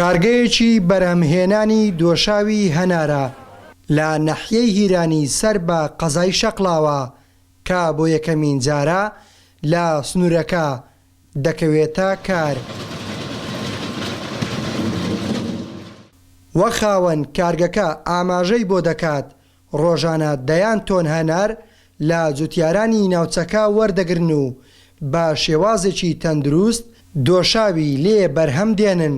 کارگەیەکی بەرهەمهێنانی دۆشاوی هەنارە لە ناحیەی هیرانی سەر بە قەزای شەقڵاوە کە بۆ یەکەمین جارە لە سنوورەکە دەکەوێتە کار. وەک خاوەن کارگەکە ئاماژەی بۆ دەکات، ڕۆژانە دەیان تۆن هەنار لە جوتیارانی ناوچەکە وەردەگرن و بە شێوازێکی تەندروست دۆشاوی لێ بەرهەم دێنن.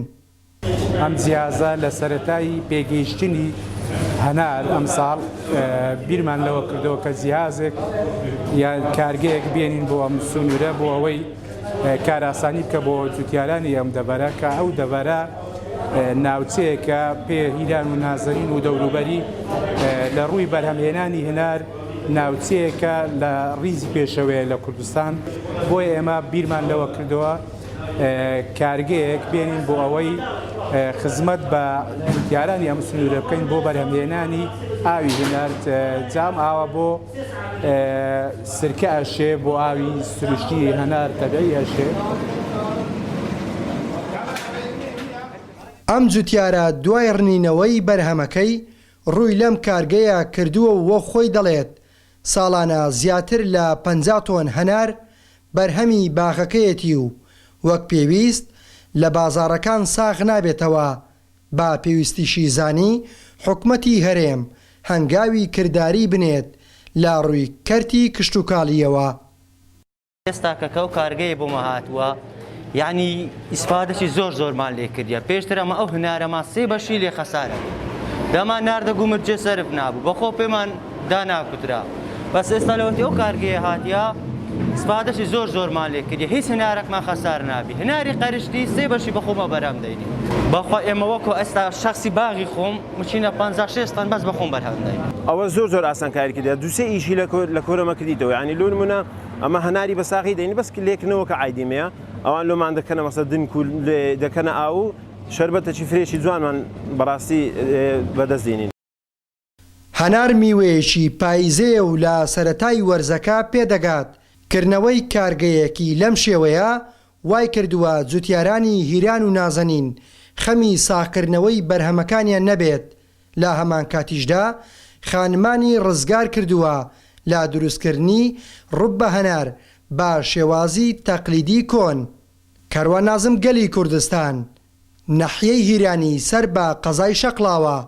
ئەم جیازە لە سەرەتای پێگەیشتنی هەنار ئەمساڵ بیرمان لەوە کردەوە کە جیهازێک یان کارگەیەک بێنین بۆ ئەم سنوورە بۆ ئەوەی کارئاسانی بکە بۆ جوتیارانی ئەم دەڤەرە کە ئەو دەڤەرە ناوچەیەکە پێ هیران و نازەنین و دەوروبەری لە ڕووی بەرهەمهێنانی هەنار ناوچەیەکە لە ڕیزی پێشەوەیە لە کوردستان بۆیە ئێمە بیرمان لەوە کردەوە کارگەیەک بێنین بۆ ئەوەی خزمەت بە جوتیارانی ئەم سنوورە بکەین بۆ بەرهەمهێنانی ئاوی هەنار جام ئاوە بۆ سرکە ئەشێ بۆ ئاوی سروشتی هەنار تەبعی ئەشێ. ئەم جوتیارە دوای ڕنینەوەی بەرهەمەکەی ڕووی لەم کارگەیە کردووە و وەک خۆی دەڵێت ساڵانە زیاتر لە 50 تۆن هەنار بەرهەمی باخەکەیەتی و وەک پێویست لە بازاڕەکان ساغ نابێتەوە، بە پێویستیشی زانی حکومەتی هەرێم هەنگاوی کرداری بنێت لە ڕووی کەرتی کشتوکاڵییەوە. ئێستا کە کەو کارگەیە بۆمە هاتووە یعنی ئیسفادەشی زۆر زۆرمان لێ کردیە پێشتر ئەمە ئەو هەنارەمان سێ بەشی لێ خەسارە دەمان ناردە گومرجێ سەرف نابوو بەخۆ پێمان داناکوترا بەس ئێستا لەوەتی ئەو کارگەیە هاتیە ئیسفادەشی زۆر زۆرمان لێ کردیە هیچ هەنارەکمان خەسار نابی هەناری قەرشتی سێ بەشی بەخۆمە بەرهەم دەینی بەخوا ئێمە وەکو ئێستا شخصی باغی خۆم مچینە 50 شێست تەن بەس بەخۆم بەرهەم دەینی. ئەوە زۆر زۆر ئاسانکاری کردیە دوو سێ ئیشی لە کۆرەمە کردیتەوە یانی لۆ نمونە ئەمە هەناری بە ساغی دەینی بەس لێکنەوە کە عیدیمەیە ئەوان لۆمان دەکەنە مەسە دنک و دەکەنە ئاو و شەربەتەکی fresh ی جوانمان بەڕاستی بەدەست دێنین. هەنار میوەیەکی پایزەیە و لە سەرەتای وەرزەکە پێدەگات، کردنەوەی کارگەیەکی لەم شێوەیە وایکردووە جوتیارانی هیران و نازەنین خەمی ساغکردنەوەی بەرهەمەکانیان نەبێت، لە هەمانکاتیشدا خانمانی ڕزگار کردووە لە دروستکردنی ڕوبە هەنار بە شێوازی تەقلیدی کۆن. کاروان نازم گەلی کوردستان، ناحیەی هیرانی سەر بە قەزای شەقڵاوە.